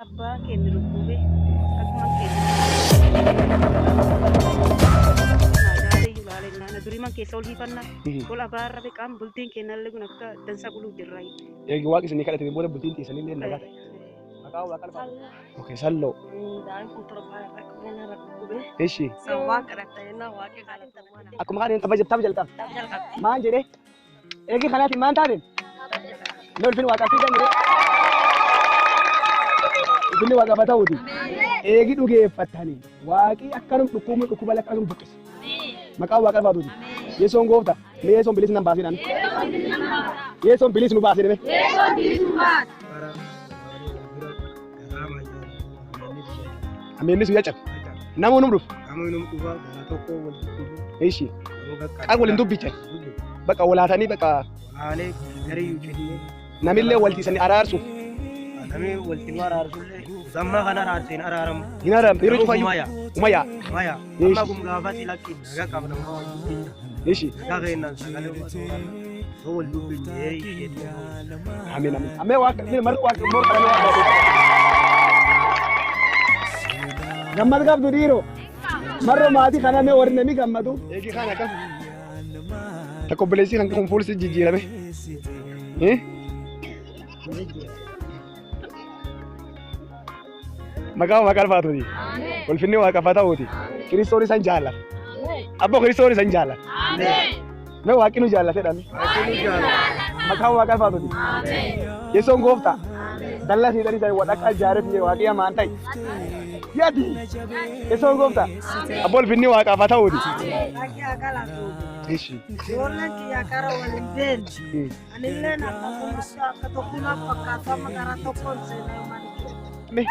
Abbaa keenya dhukkubee akkuma keenya durii man keessa ol hiifannaa ol abaarra beqaan bultiin keenyallee kun akka dansa buluu jirra. Eegi waaqi isinii kadhatanii booda bultiin teessanillee nagaa ta'e. Maqaa waaqa alfaa. Okay, salloo. Ishi. Akkuma kanaan tapha tapha jalqaba. Maan jedhee? Eegi kanaatiin maan taateen? Mee ulfinni waaqaaf fiigan jedhee. Ulfinni waaqaaf haa ta'uuti. Eegi dhugeeffattanii waaqii akkanum dhukkubni dhukkuba lakkaasuun buqqise. Maqaan waaqa alfaa tuuti. Yesoon goofta. Mee yesoon bilis nan baasee naan. Yesoon bilis nu baasee mee. Ameenni sun yacabe. Namuu num dhufu. Ishi. Qar waliin dubbicha. Bakka walaatanii bakka namillee waltiisanii araarsuuf. Namni walitti nu araarsullee samma kana araarseen araaramu. Hin araaramu. Yeroo cufayyuu. Maya. Umayyaa. Maya. Ishi. Amma kun gaafas lakki nagaa qabna maa wal dubbinna. Ishi. Nagaa keenyaan sagalee uffatu wal dubbinne isheetti. Ameen ameen. Ameen waaqa mee marqa waaqa morka namee waaqa. Gammad qabdu dhiiroo. Marro maatii kana mee warri namni gammadu. Eegi kana akkas. Takka obboleessi kan kun fuulsi jijjiirame. Eh? Maqaa waaqa alfaatuuti. Ulfinni waaqaaf haa ta'uuti. Kiristoon isan jaallata. Abboo Kiristoon isan jaallata. Mee waaqni nu jaallate jedhame. Maqaan waaqa alfaatuuti. Yesoon gooftaa. Dallaa siidhanii isaanii wadhaqaa ijaareef jedhe waaqii hamaan ta'e. Yaadi. Yesoon gooftaa. Abboo ulfinni waaqaaf haa ta'uuti. Ishi. Ijoolleen kiyya kara waliin deemti. Anilleen akkasumatti akka tokkummaa fakkaatama karaa tokkoon seenee mana. Mee.